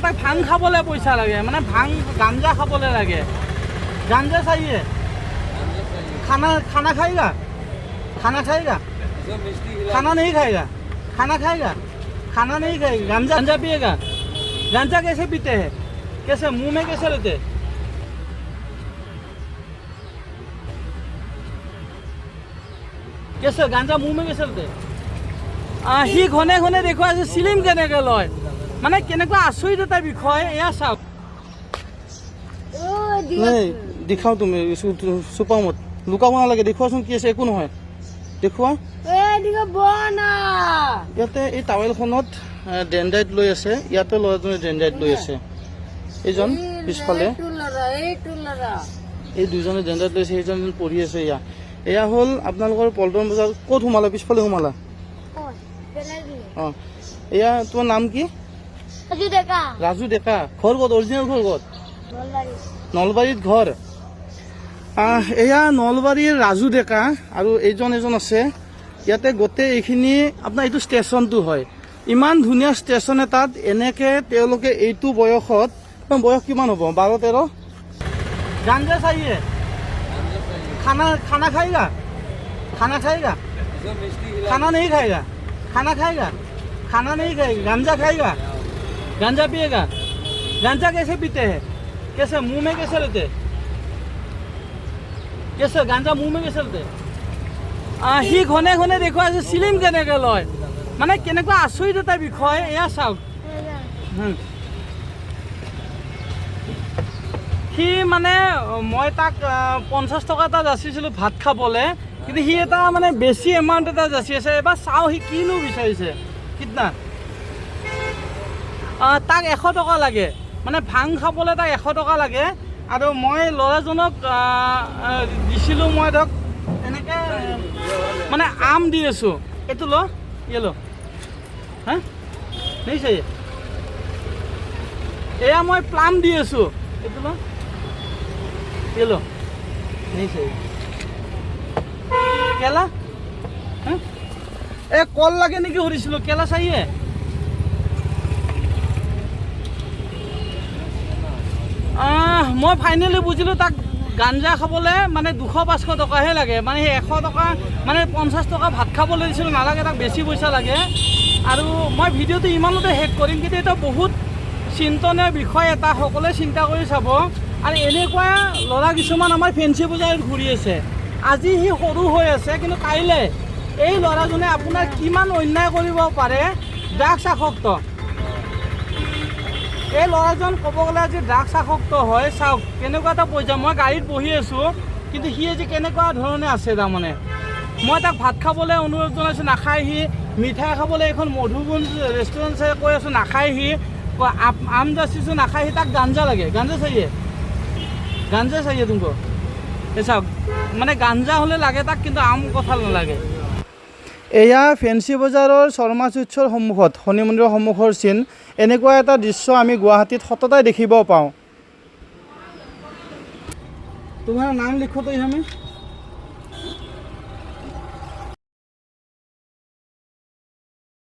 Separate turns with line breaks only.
তাক ভাং খাবলৈ পইচা লাগে, মানে ভাং গাঞ্জা খাবলৈ লাগে। गांजा चाहिए? खाना खाना खाएगा? खाना खाएगा? खाना नहीं खाएगा? खाना खाएगा? खाना नहीं खाएगा? गांजा गांजा पिएगा? गांजा कैसे पीते हैं? कैसे मुंह में कैसे लेते? कैसे गांजा मुंह में कैसे लेते? সি ঘনে ঘনে দেখুৱাইছে চিলিম কেনেকৈ লয়, মানে কেনেকুৱা আচৰিত এটা বিষয় এয়া চাওক। নাই দেখাও, তুমি চুপাও মত লুকাব নালাগে। দেখুৱাচোন কি আছে। একো নহয়, দেখুওৱা। ইয়াতে এই টাৱেলখনত ডেণ্ডাইট লৈ আছে। ইয়াতে ল'ৰাজনে ডেণ্ডাইট লৈ আছে। এইজন পিছফালে এই দুজনে ডেণ্ডাইট লৈছে। সেইজন এজন পঢ়ি আছে। এয়া হ'ল আপোনালোকৰ পল্টন বজাৰ। ক'ত সোমালা? পিছফালে সোমালা? অঁ, এয়া তোমাৰ নাম কি?
ৰাজু ডেকা।
ৰাজু ডেকা। ঘৰ ক'ত? অৰিজিনেল ঘৰ ক'ত?
নলবাৰী।
নলবাৰীত ঘৰ। এয়া নলবাৰীৰ ৰাজু ডেকা আৰু এইজন এজন আছে। ইয়াতে গোটেই এইখিনি আপোনাৰ এইটো ষ্টেচনটো হয়। ইমান ধুনীয়া ষ্টেচন এটাত এনেকে তেওঁলোকে এইটো বয়সত, তোমাৰ বয়স কিমান হ'ব? 12 13। गांजा चाहिए? खाना खाना खाएगा? खाना खाएगा? खाना नहीं खाएगा? खाना खाएगा? खाना नहीं खाएगा? गांजा खाएगा? गांजा पिएगा? गांजा कैसे पीते हैं? कैसे मुंह में कैसे लेते? कैसे गांजा मुंह में कैसे लेते? সি ঘনে ঘনে দেখুৱাইছে চিলিম কেনেকৈ লয়, মানে কেনেকুৱা আচৰিত এটা বিষয় এয়া চাওক। সি মানে মই তাক 50 টকা এটা যাচিছিলোঁ ভাত খাবলৈ, কিন্তু সি এটা মানে বেছি এমাউণ্ট এটা যাচি আছে। এবাৰ চাওঁ সি কিনো বিচাৰিছে। कितना? তাক 100 টকা লাগে, মানে ভাং খাবলৈ তাক 100 টকা লাগে। আৰু মই ল'ৰাজনক আহ, আহ, দিছিলোঁ, মই ধৰক এনেকৈ মানে আম দি আছোঁ। এইটো ল, ये लो। হা, नहीं चाहिए? এয়া মই প্লাম দি আছোঁ। এইটো ল, ये लो। नहीं चाहिए? केला? হা? এই কল লাগে নেকি সুধিছিলোঁ। केला चाहिए? মই ফাইনেলি বুজিলোঁ, তাক গাঞ্জা খাবলৈ মানে 200 500 টকাহে লাগে। মানে সেই 100 টকা, মানে 50 টকা ভাত খাবলৈ দিছিলোঁ, নালাগে, তাক বেছি পইচা লাগে। আৰু মই ভিডিঅ'টো ইমানতে শেষ কৰিম, কিন্তু এটা বহুত চিন্তনীয় বিষয় এটা, সকলোৱে চিন্তা কৰি চাব। আৰু এনেকুৱা ল'ৰা কিছুমান আমাৰ ফেঞ্চি বজাৰত ঘূৰি আছে। আজি সি সৰু হৈ আছে, কিন্তু কাইলৈ এই ল'ৰাজনে আপোনাৰ কিমান অন্যায় কৰিব পাৰে। ড্ৰাগছ আসক্ত এই ল'ৰাজন ক'ব গ'লে আজি ড্ৰাগছ আসক্ত হয়। চাওক কেনেকুৱা এটা পৰ্যায়। মই গাড়ীত বহি আছোঁ, কিন্তু সি আজি কেনেকুৱা ধৰণে আছে। তাৰমানে মই তাক ভাত খাবলৈ অনুৰোধ জনাইছোঁ, নাখায় সি। মিঠাই খাবলৈ এইখন মধুবন ৰেষ্টুৰেণ্ট চাই কৈ আছোঁ, নাখায় সি। আম যাচিছোঁ, নাখায় সি। তাক গাঞ্জা লাগে। गांजा चाहिए? गांजा चाहिए तुमको? এই চাওক, মানে গাঞ্জা হ'লে লাগে তাক, কিন্তু আম কঁঠাল নালাগে। এয়া ফেঞ্চি বজাৰৰ শৰ্মা চুইটছৰ সন্মুখত শনি মন্দিৰৰ সন্মুখৰ চিন। এনেকুৱা এটা দৃশ্য আমি গুৱাহাটীত সততাই দেখিব পাওঁ। तुम्हारा नाम लिखो तो हमें।